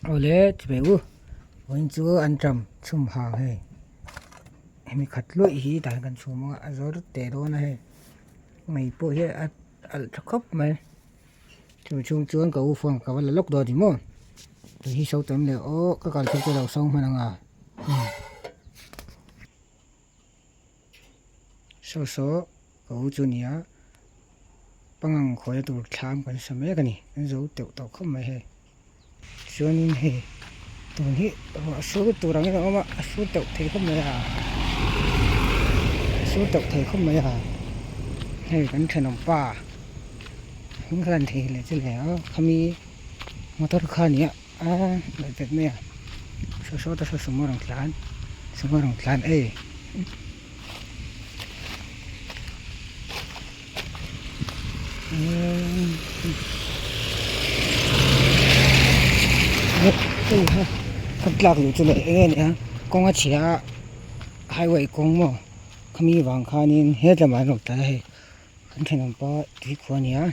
Awle chubei u vawiin chu an ṭam chhum hang hei hemi khat luaih hi tah hian kan chhum anga a zawr teh dawn a hei mei pawh hi a alh tha khawp mai chumi chhung chuan ka u phone ka va la lawk dawn a ni maw tui hi so tam leh aw ka kal thil chu a lo so hman ang a. Saw saw ka u chu nia pangang khawina tur thlam kan sa mek a ni an zo teuh tawh khawp mai hei chuanin hei tun hi ruah sur tur angin a awm a a sur teuh thei khawp mai a a sur teuh thei khawp mai a hei kan thenawm pa hming kha an thei leh chu le a khami motor kha a ni a a ngaih vet mai a saw saw te saw sumo rawn tlan sumo rawn tlan e. Kawt tlak luh chu leh eng nge ni a kawng a chhia a highway kawng maw khami vang khanin hetlem ah an rawn tlan a hei kan thenawm pa tui khua a ni a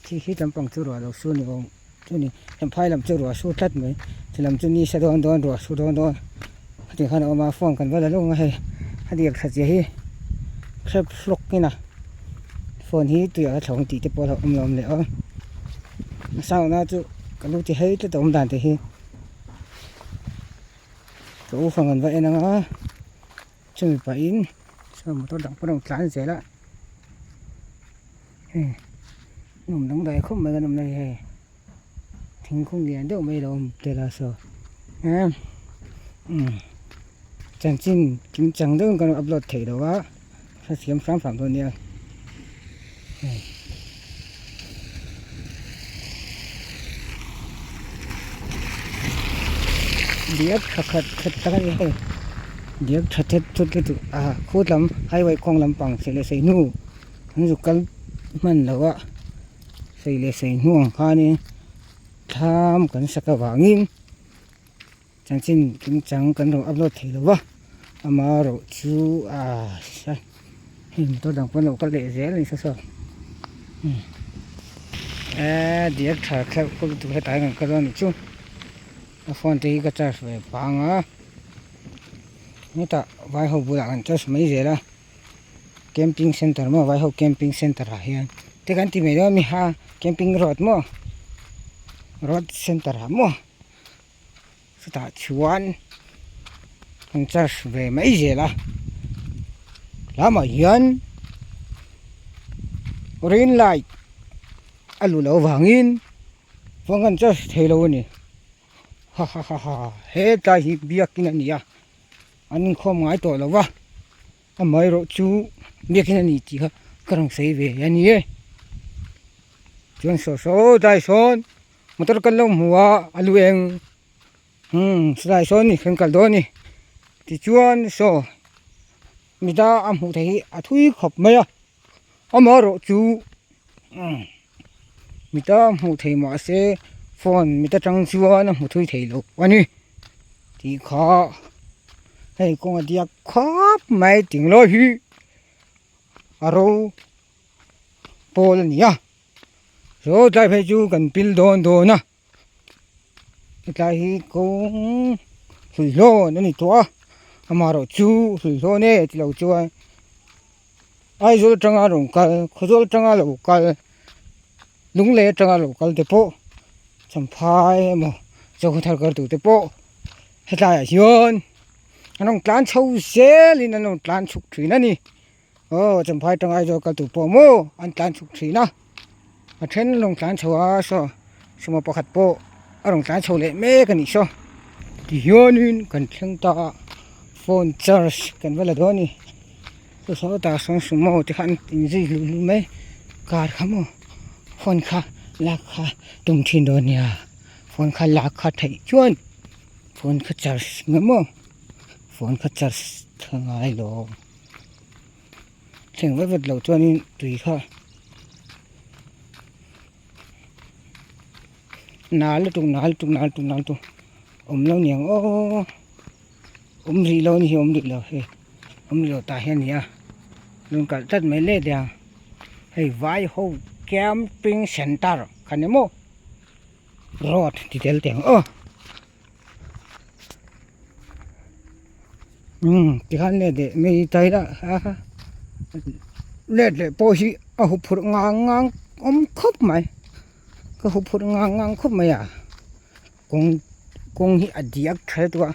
khi khi lampang chu ruah lo sur ni awm chu ni phai lam chu ruah sur tlat mai chu lam chu ni sa dawn dawn ruah sur dawn dawn hetiang khan a awm a phone kan va la lawk ang a hei a diak tha zia hi hrep hlawk in a phone hi tuiah a thlawng tih te pawh a lo awm lo awm leh a a sound a chu ka lu ti hei tlat a awm dan te hi ka u phone kan va en ang a chumi pahin chuan motor dang pawh a rawn tlan zel a hei nuam dangdai khawp mai kan awm na hi hei thingkung lian deuh mai a lo awm tel a saw emm umm chanchin kimchang deuhin kan rawn upload theih loh a hrethiam hram hram dawn nia hei. Diak tha khat khat tak a ni hei diak tha thet thut lutuk a khu lam highway kawng lampang sei leh sei hnu an zuk kal hman lo a sei leh sei hnu ang khanin thlam kan sak avangin chanchin kimchang kan rawn upload thei lo va amaherawh chu ah hei motor dang pawh an lo kal leh zel a ni saw saw eee diak tha thlauh kawp lutuk hetah hian kan kal a nih chu a phone te hi ka charge ve pang a hetah vai ho bulah kan charge mai zel a. Camping center maw vai ho camping center ah hian te kan ti mai dawn a mi ha camping road maw road center ah maw chutah chuan an charge ve mai zel a lamah hian rain light a luh loh avangin phone kan charge thei lo a ni ha ha ha ha hetlai hi biakin a ni a. An inkhawm ngai tawh lo va, amaherawh chu biakin a ni tih kha ka rawn sawi ve a ni e. Chuan saw saw dai sawn motor kan lo hmu a, a lu eng umm saw sawn ni kan kal dawn a ni. Tichuan saw mida a hmuh theih hi a thui khawp mai a, amaherawh chu umm mita a hmuh theih mahse phone mit atang chuan a hmu thui thei lo a ni. Tih kha hei kawng a diak khawp mai ting lai hi a ro pawl a ni a saw tlai phei chu kan pil dawn dawn a hetlai hi kawng hluihlawn a ni tawh a amaherawh chu hluihlawn e tilo chuan Aizawl atanga rawn kal Khawzawl atanga lo kal Lunglei atanga lo kal te pawh Champhai emaw Zokhawthar kal tur te pawh hetlaiah hian an rawn tlan chho zelin an rawn tlan chhuk thin a ni aw Champhai atanga Aizawl kal tur pawh maw an tlan chhuk thin a a then an rawn tlan chho a saw sumo pakhat pawh a rawn tlan chho leh mek a nih saw tihianin kan thleng ta a phone charge kan va la dawn a ni. Chu sawtah sawn sumo te kha an inzui hluh hluh mai car kha maw phone kha lak kha tum thin dawn nia phone kha lak kha theih chuan phone kha charge nge maw phone kha charge tha ngai lo thleng vat vat loh chuanin tui kha nal lutuk nal lutuk nal lutuk nal lutuk awm lo niang aw. Awm rih lo a ni hi awm rih lo hei awm rih lo tah hian a ni a rawn kalh tlat mai le tia hei vai ho camping center kha ni maw. Road ti tel teh ang aw. Umm tikhan let leh mai ta ila a let leh pawh hi a huphurh ngang ngang awm khawp mai ka huphurh ngang ngang khawp mai a kawng kawng hi a diak tha lutuk a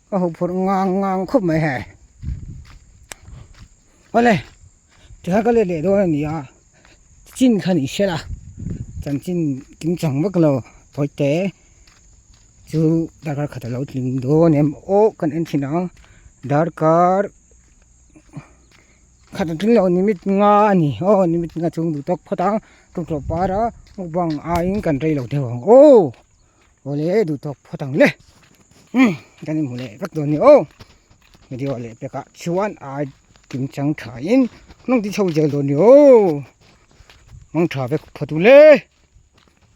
ka huphurh ngang ngang khawp mai hei awle tikhan ka let leh dawn a ni a chin kha ni se la chanchin kimchang vak lo pawi te. Chu darkar khat alo tling dawn em aw kan en thin ang darkar khat a tling lo nimit nga a ni aw nimit nga chung duh tawk phawt ang tukloh par a mukbang aiin kan rei lo deuh ang aw awle duh tawk phawt ang le umm kan inhmu leh vek dawn a ni aw video leh pekah chuan ai kim chang thain hnung ti chho zel dawn a ni aw mangtha vek phawt u le.